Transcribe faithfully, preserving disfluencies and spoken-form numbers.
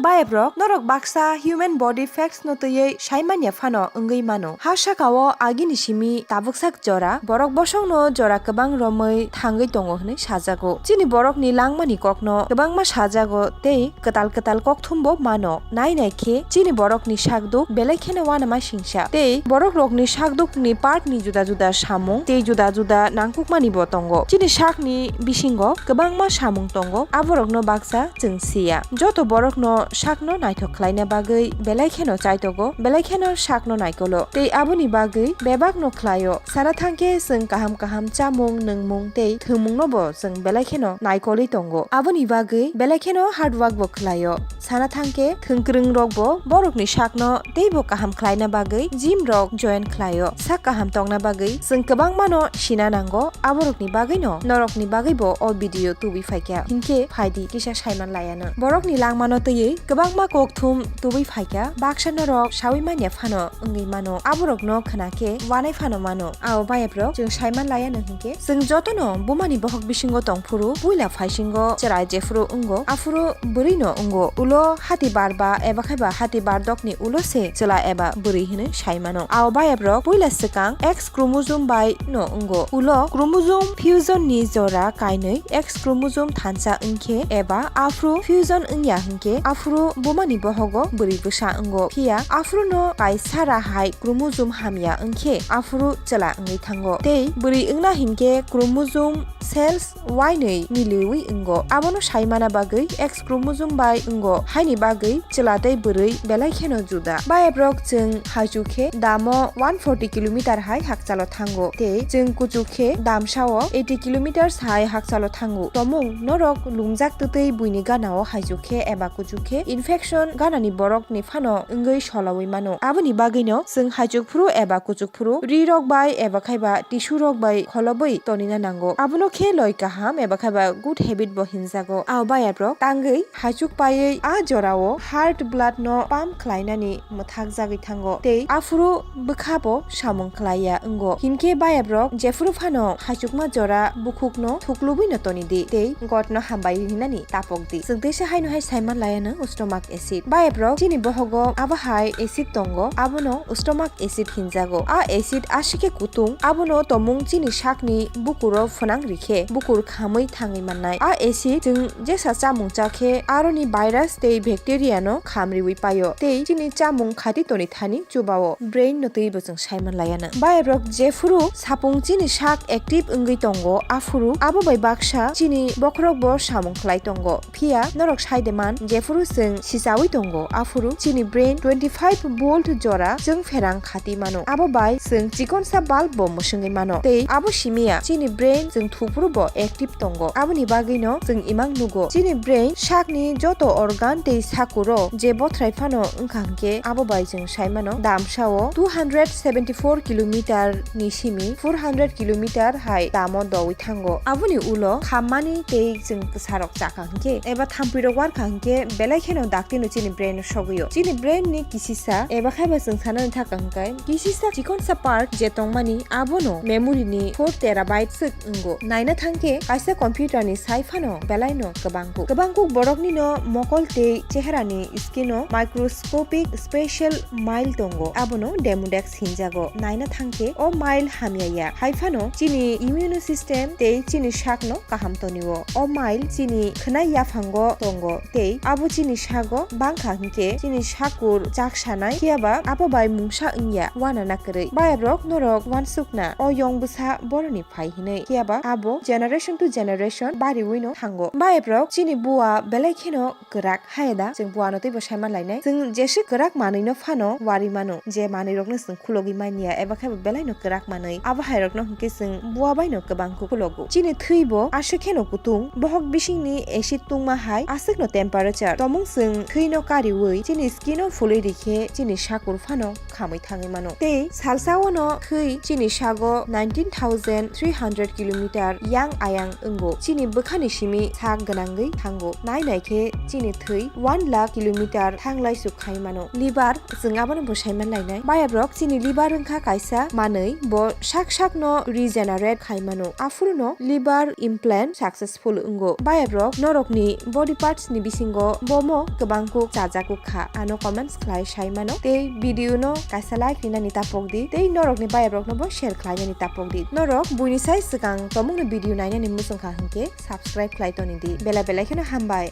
Bayaprok, norok baksa human body facts no twiwi saimanya phano wngwi mano. Ha sakao agini simi tabuksak jora, borok bosongno jora kwbang romwi thangwi tongo hwnwi sajago. Chini borokni langmani kokno kwbangma sajago tei kwtal kwtal kokthumbo mano. Nai nai khe chini borokni sakduk belai kheno uanama singsa. Tei borokrokni sakdukni part ni juda juda samung tei juda juda nangkukmani bo tongo. Chini sakni bisingo kwbangma samung tongo, aborokno baksa chwng siya. Joto borokno sakno naithok khlaina bagwi belai kheno chaitogo, belai kheno sakno naikolo. Tei aboni bagwi bebakno khlaio. Sana thangkhe chwng kaham kaham chamung, nwngmung tei thwngmungno bo chwng belai kheno naikolwi tongo. Aboni bagwi belai kheno hard work bo khlaio. Sana thangkhe thwngkwrwng rokbo borokni sakno teibo kaham khlaina bagwi gym rok join khlaio. Sak kaham tongna bagwi chwng kwbangmano sina nango, aborokni bagwino norokni bagwibo o video tubui phaikha. Hinkhe phaidi kisa saiman layano. Borokni langmano twiwi kwbangma kokthum tubui phaikha. Baksa norok saui manya phano wngwi mano. Aborokno khna khe wanai phano mano. Ao bayaprok chwng saiman layano hinkhe chwng jotono bumani bohok bisingo tongphuru puila phaisingo chwrai jephuru wngo, aphuru bwrwino wngo. Ulo hati bar ba eba khaiba hati bar dokni ulo se chwla eba bwrwi hwnwi saimano. Ao bayaprok puila swkang X chromosome bai no wngo. Ulo chromosome fusion ni jora kainwi X chromosome thansa wngkhe eba aphuru fusion wngya hinkhe aphuru bumani bohogo bwrwi bwsa wngo. Phiya aphuru no kaisa ra hai chromosome hamya wngkhe aphuru chwla wngwi thango. Tei bwrwi wngna hinkhe chromosome cells uainwi miliwi wngo. Abono saimana bagwi X chromosome bai wngo, haini bagwi chwla tei bwrwi belai kheno juda. Bayaprok chwng haichuk khe damo one forty kilometer hai hakchalo thango, tei chwng kuchuk khe damsao eighty kilometers hai hakchalo thango. Tomung norok lumjak twtwi buini ganao haichuk khe eba kuchuk khe infection ganani borokni phano wngwi solaui mano. Aboni bagwino chwng haichuk phuru eba kuchuk phuru ri rok bai eba khaiba tissue rok bai kholobwi tonina nango. Abono khe loi kaham eba khaiba good habit bo hinjago. Ao bayaprok tangwi haichuk paiwi a jorao heart blood no pump khlainani mwthak jagwi thango tei aphuru bwkha bo samung khlaiya wngo. Hinkhe bayaprok jephuru phano haichukma jora bukhukno thuklubwino toni di tei gotno hambai hinani tapok di. Chwng teisa haino hai saiman layano stomach acid. Bayaprok chini bohogo abo hai acid tongo, abono stomach acid hinjago. A acid asikhe kutung, abono tomung chini sakni bukuro phwnang rikhe bukur khamwi thangwi mannai. A acid chwng jesa chamung chakhe aroni virus tei bacteria no khamriwi paio tei chini chamung khati toni thani chubao brain no twibo chwng saiman layana. Bayaprok jephuru sapung chini sak active wngwi tongo, aphuru abo bai baksa chini bokhorok bo samung khlai tongo. Phiya norok sai de man, jephuru chwng sichaui tongo, aphuru chini brain twenty five volt jora chwng pherang khati mano. Abo bai chwng chikonsa bulb bo mwswngwi mano. Tei abo simiya chini brain chwng thuphuru bo active tongo. Aboni bagwino chwng imang nugo. Chini brain sakni joto organ tei sakuro je bothrai phano wngkha hinkhe abo bai chwng sai mano. Damsao two hundred seventy four kilometer ni simi four hundred kilometer hai damo dowi thango. Aboni ulo khammani tei chwng bwsarok chakha hinkhe eba thampui rok warkha hinkhe belai kheno daktino chini brain no sogwio. Chini brain ni kisisa eba khaiba chwng sanani thaka hinkhe kisisa chikonsa part je tongmani abono memory ni four terabyte swk wngo. Naina thangkhe kaisa computer ni sai phano belai no kwbangkuk. Kwbangkuk borok nino mokol tei chehra ni skin o microscopic special mile tongo. Abono Demodex hinjago. Naina thangkhe o mile hamya ya. Hai phano chini immune system tei chini sakno kaham tonio. O mile chini khwnai yaphango tongo tei abo chini sago bangkha hinkhe chini sakur chak sanai, phiyaba abo bai mungsa wngya, uanana kwrwi. Bayaprok norok uansukna o yong bwsa boroni phai hinwi, phiyaba abo generation to generation bariwino thango. Bayaprok chini bua belai kheno kwrak, haya da chwng buano teibo saiman lainai. Chwng jese kwrak manwino phano wari mano, je manwirokno chwng khulogwi manya eba khe bo belaino kwrak manwi, abo hairokno hwnkhe chwng bua baino kwbang khe khulogo. Chini thwibo aswk kheno kutung, bohok bisingni acid tungma hai aswkno temperature. Tomung chwng thwino kariwi chini skin o phulwi rikhe chini sakur phano khamwi thangwi mano. Tei salsa ono thwi chini sago nineteen thousand three hundred kilometer yang ayang wngo. Chini bwkhani simi sak gwnangwi thango. Nai nai khe chini thwi one lakh kilometer thanglai suk khai mano. Liver, chwng abono bo saiman lainai. Bayaprok chini liver wngkha kaisa manwi, bo sak sakno regenerate khai mano. Aphuruno liver implant successful wngo. Bayaprok norokni body parts ni bisingo bo Omo kwbang kuk chajak kuk kha, ano comments khlai sai mano. Tei video no kaisa like rinani tapok di, tei norokni bayabrok no bo share khlainani tapok di. Norok buini sai swkang tomungni video nainani muchung kha hwnkhe subscribe khlai toni di. Belai belai kheno hambai.